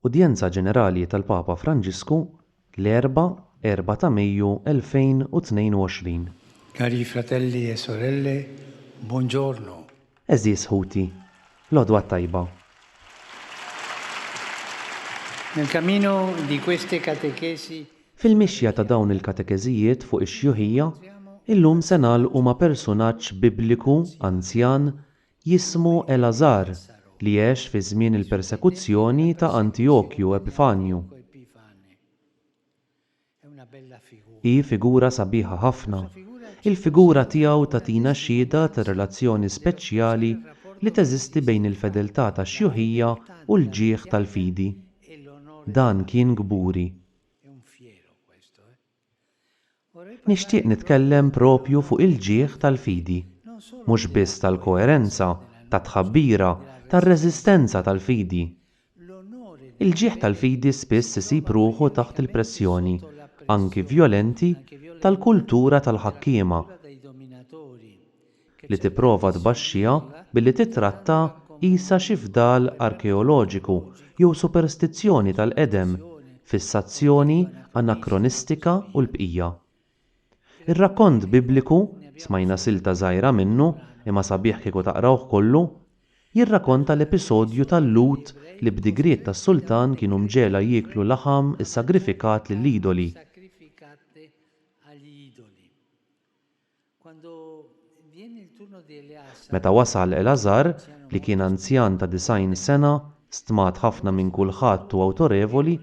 Udjenza Ġenerali tal-Papa Franġisku, l-Erbgħa, 4 ta' Mejju 2022. Cari fratelli e sorelle, buongiorno. Għeżież ħuti, l-għodwa t-tajba. Nel cammino di queste catechesi. Fil-mixja ta' dawn il-katekeżijiet fuq ix-xjuħija, illum se nagħlqu ma' persunaġġ Bibliku anzjan jismu Elgħażar li għex fi żmien il-persekuzzjoni ta' Antijokju Epifanju. Hi figura sabiħa ħafna. Il-figura tiegħu tagħtina xhieda tar-relazzjoni speċjali li teżisti bejn il-fedeltà tax-xjuħija u l-ġieħ tal-fidi. Dan kien kburi. Nixtieq nitkellem proprju fuq il-ġieħ tal-fidi, mhux biss tal-koerenza, tat-tħabbira, tar-reżistenza tal-fidi. Il-ġieħ tal-fidi spiss isib ruħu taħt il-pressjoni, anki vjolenti, tal-kultura tal-ħakkiema, li tipprova tbaxxiha billi tittrattha qisha xi fdal arkeoloġiku jew superstizzjoni tal-qedem, fissazzjoni anakronistika u l-bqija. Ir-rakkont Bibliku, smajna silta żgħira minnu, imma sabiħ kieku taqrawh kollu, jirrakonta l-episodju tal-Lhud li b'digriet tas-sultan kienu mġegħla jieklu laħam issagrifikat lill-idoli. Meta wasal Elgħażar, li kien anzjan ta' 90 sena, stmat ħafna minn kulħadd u awtorevoli,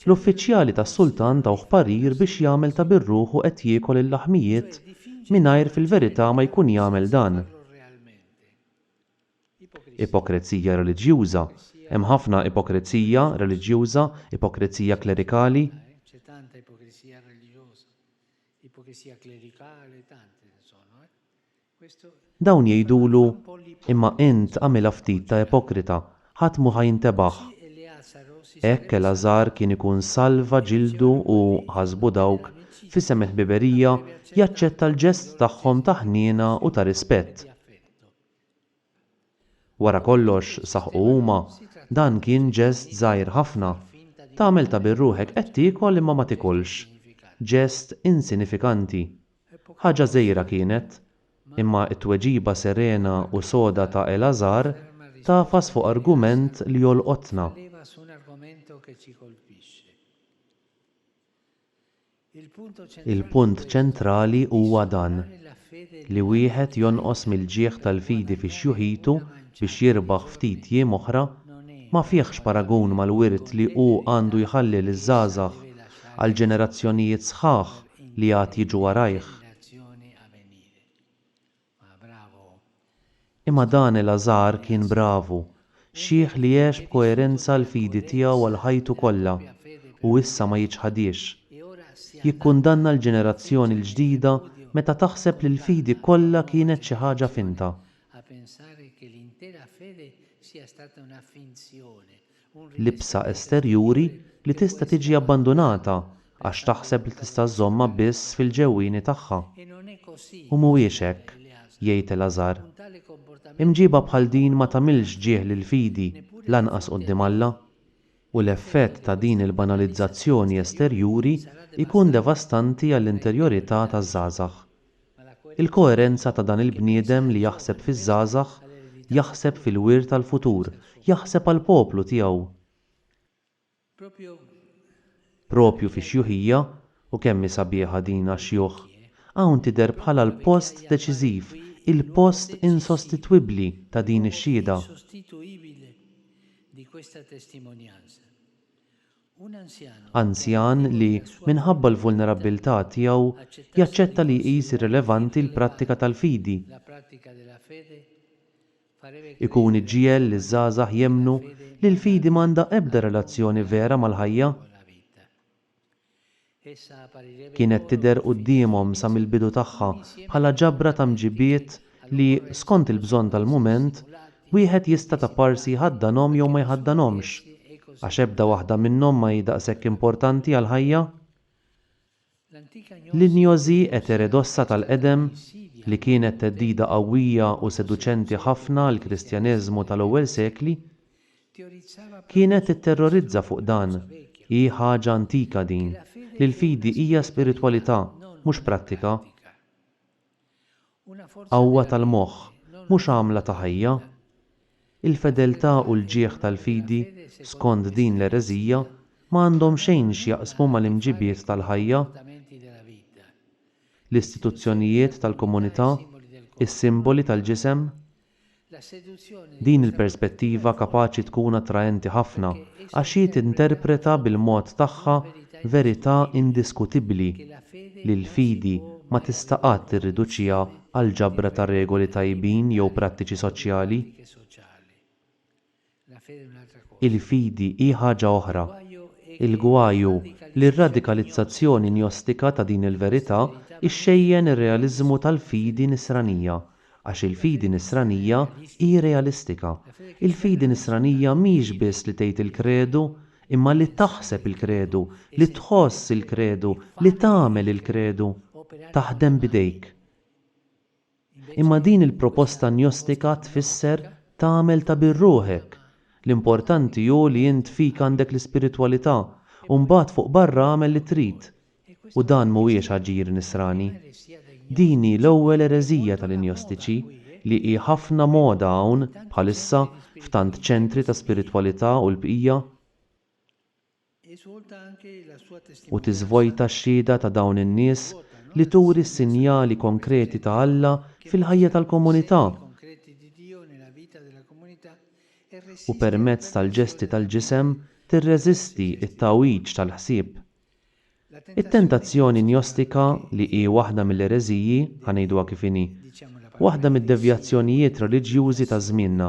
l-uffiċjali tas-sultan tawh parir biex jagħmel ta' bir-ruħu qed jiekol il-laħmijiet mingħajr fil-verità ma jkun jagħmel dan. Ipokrezija reliġjuża. Hemm ħafna ipokrezija reliġjuża, ipokrezija klerikali. Dawn jgħidulu, Imma int agħmilha ftit ta' ipokrita, ħadd mhu ħa jintebaħ. Hekk Elgħażar kien ikun salva ġildu u, ħasbu dawk, f'isem il-ħbiberija, jaċċetta l-ġest tagħhom ta' ħniena u ta' rispett. Wara kollox, saħqu huma, dan kien ġest żgħir ħafna. Tagħmel ta' bir-ruħek qed tiekol imma ma tikolx. Ġest insinifikanti. Ħaġa żgħira kienet. Imma t-tweġiba serena u soda ta' Elgħażar tagħfas fuq argument li jolqotna. Il-punt ċentrali huwa dan, li wieħed jonqos mill-ġieħ tal-fidi fi xjuħitu biex jirbaħ ftit jiem oħra, ma fihx paragun mal-wirt li hu għandu jħalli liż-żgħażagħ, għall-ġenerazzjonijiet sħaħ li għad jiġu warajh. Imma dan Elgħażar kien bravu, xiħ li għex b'koerenza l-fidi tiegħu għal ħajtu kollha, u issa ma jiċħadhiex. Jikkundanna l-ġenerazzjoni l-ġdida meta taħseb li l-fidi kollha kienet xi ħaġa finta. Libsa esterjuri li tista' tiġi abbandunata għax taħseb li tista' żżommha biss fil-ġewwieni tagħha. U mhuwiex hekk, jgħid Elgħażar. Imġiba bħal din ma tagħmilx ġieħ lill-fidi, lanqas quddiem Alla. U l-effett ta' din il-banalizzazzjoni esterjuri jkun devastanti għall-interjorità taż-żgħażagħ. Il-koerenza ta' dan il-bniedem li jaħseb fiż-żgħażagħ, jaħseb fil-wirt għall-futur, jaħseb għall-poplu tiegħu. Propju fix-xjuħija, u kemm hi sabiħa din għax-xjuħ, hawn tidher bħala l-post deċiżiv, il-post insostitwibbli ta' din ix-xhieda. Anzjan li, minħabba l-vulnerabbiltà tiegħu, jaċċetta li jqis irrilevanti l-prattika tal-fidi, ikun iġiegħel liż-żgħażagħ jemmnu li l-fidi m'għandha ebda relazzjoni vera mal-ħajja. Kienet tidher quddiemhom sa mill-bidu tagħha bħala ġabra ta' mġibiet li, skont il-bżonn tal-mument, wieħed jista' taparsi jħaddanhom jew ma jħaddanhomx, għax ebda waħda minnhom ma hi daqshekk importanti għall-ħajja. L-injożi eteredossa tal-qedem, li kienet theddida qawwija u seduċenti ħafna għall-Kristjaneżmu tal-ewwel sekli, Kienet titterrorizza fuq dan, hi ħaġa antika din, li l-fidi hija spiritwalità, mhux prattika. Qawwa tal-moħħ, mhux għamla ta' ħajja. Il-fedeltà u l-ġieħ tal-fidi, skond din l-ereżija, ma għandhom xejn x'jaqsmu mal-imġibiet tal-ħajja, l-istituzzjonijiet tal-komunità, is-simboli tal-ġisem. Din il-perspettiva kapaċi tkun attraenti ħafna għax hi tinterpreta bil-mod tagħha verità indiskutibbli li l-fidi ma tista' qatt tirriduċiha għal ġabra ta' regoli tajbin jew prattiċi soċjali. Il-fidi hi ħaġa oħra. Il-gwaj hu li r-radikalizzazzjoni njostika ta' din il-verità xxejjen ir-realiżmu tal-fidi nisranija, għax il-fidi nisranija hi realistika. Il-fidi nisranija mhix biss li tgħid il-kredu, imma li taħseb il-kredu, li tħoss il-kredu, li tagħmel il-kredu, taħdem b'idejk. Imma din il-proposta njostika tfisser tagħmel ta' bir-ruħek. L-importanti hu li int fik għandek l-ispiritwalità u mbagħad fuq barra agħmel li trid. U dan mhuwiex aġir nisrani. Din hi l-ewwel ereżija tal-injostiċi li hi ħafna moda hawn bħalissa f'tant ċentri ta' spiritwalità u l-bqija. U tiżvojta x-xhieda ta' dawn in-nies li turi s-sinjali konkreti ta' Alla fil-ħajja tal-komunità u permezz tal-ġesti tal-ġisem tirreżisti t-tagħwiġ tal-ħsieb. It-tentazzjoni njostika li hi waħda mill-ereżiji, ħa ngħiduha kif inhi, waħda mid-devjazzjonijiet reliġjużi ta' żmienna,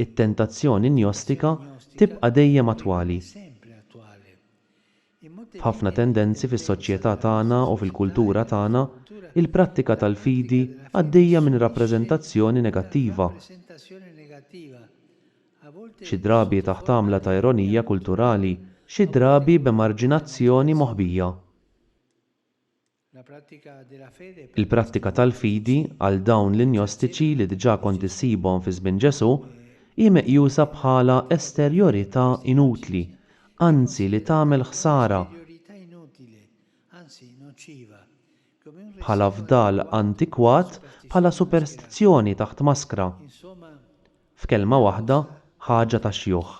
It-tentazzjoni njostika tibqa' dejjem attwali. F'ħafna tendenzi fis-soċjetà tagħna u fil-kultura tagħna, il-prattika tal-fidi għaddejja minn rappreżentazzjoni negattiva, xi drabi taħt għamla ta' ironija kulturali, xi drabi b'emarġinazzjoni moħbija. Il-prattika tal-fidi għal dawn l-injostiċi li diġà kont issibhom fi żmien Ġesù, hi meqjusa bħala esterjorità inutli, anzi li tagħmel ħsara, bħala fdal antikwat, bħala superstizzjoni taħt maskra. F'kelma waħda, ħaġa tax-xjuħ.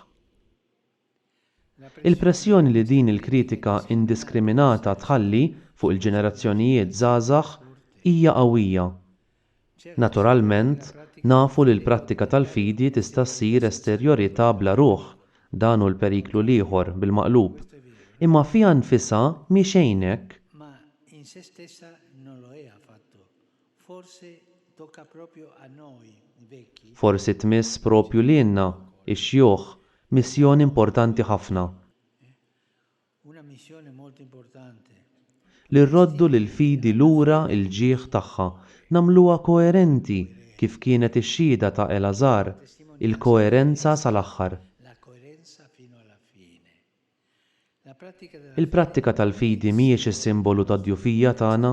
Il-pressjoni li din il-kritika indiskriminata tħalli fuq il-ġenerazzjonijiet żgħażagħ hija qawwija. Naturalment, nafu li l-prattika tal-fidi tista' ssir esterjorità bla ruħ, dan hu l-periklu l-ieħor, bil-maqlub. Imma fiha nfisha mhi xejn hekk. Forsi tmiss proprju lilna, ix-xjuħ, missjoni importanti ħafna. Li rroddu lill-fidi lura l-ġieħ tagħha, nagħmluha koerenti kif kienet ix-xhieda ta' Elgħażar, il-koerenza sal-aħħar. Il-prattika tal-fidi mhijiex is-simbolu tad-djufija tagħna,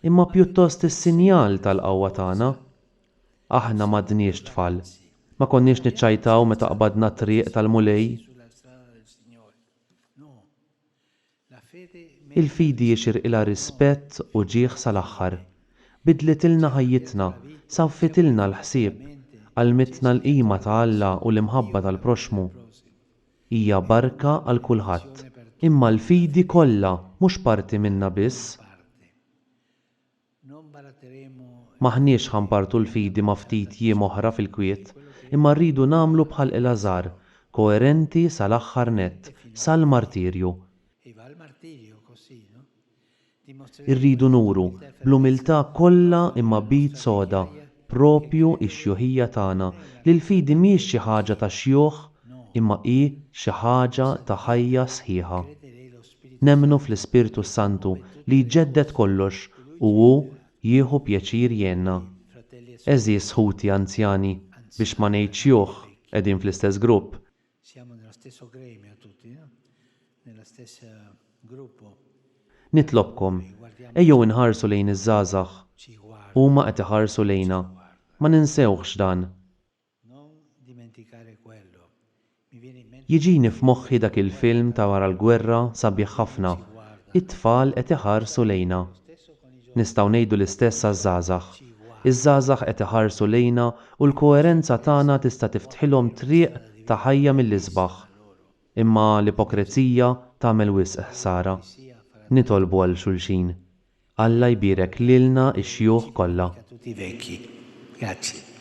imma pjuttost is-sinjal tal-qawwa tagħna. Aħna m'għadniex tfal. Ma konniex niċċajtaw meta qbadna t-triq tal-Mulej. Il-fidi jixirqilha rispett u ġieħ sal-aħħar. Bidlitilna ħajjitna, saffitilna l-ħsieb, għallmitna l-qima ta' Alla u l-imħabba tal-proxxmu. Hija barka għal kulħadd. Imma l-fidi kollha, mhux parti minnha biss. M'aħniex ħa npartu l-fidi ma' ftit jiem oħra fil-kwiet, imma rridu nagħmlu bħal Elgħażar, koerenti sal-aħħar nett, sal-martirju. Irridu nuru, bl-umiltà kollha imma b'id soda, proprju x-xjuħija tagħna, li l-fidi mhijiex xi ħaġa tax-xjuħ imma hi xi ħaġa ta' ħajja sħiħa. Nemmnu fl-Ispirtu s-Santu li jġedded kollox u hu jieħu pjaċir jgħinna. Għeżież ħuti anzjani, biex ma ngħidx xjuħ, qegħdin fl-istess grupp. Nitlobkom, ejjew inħarsu lejn iż-żgħażagħ. Huma qed iħarsu lejna. Ma ninsewhx dan. Jiġini f'moħħi dak il-film ta' wara l-gwerra sabiħ ħafna, It-tfal qed iħarsu lejna. Nistgħu ngħidu l-istess għaż-żgħażagħ. Iż-żgħażagħ qed iħarsu lejna u l-koerenza tagħna tista' tiftħilhom triq ta' ħajja mill-isbaħ. Imma l-ipokrezija tagħmel wisq ħsara. Nitolbu għal xulxin. Alla jbierek lilna x-xjuħ kollha. Grazie.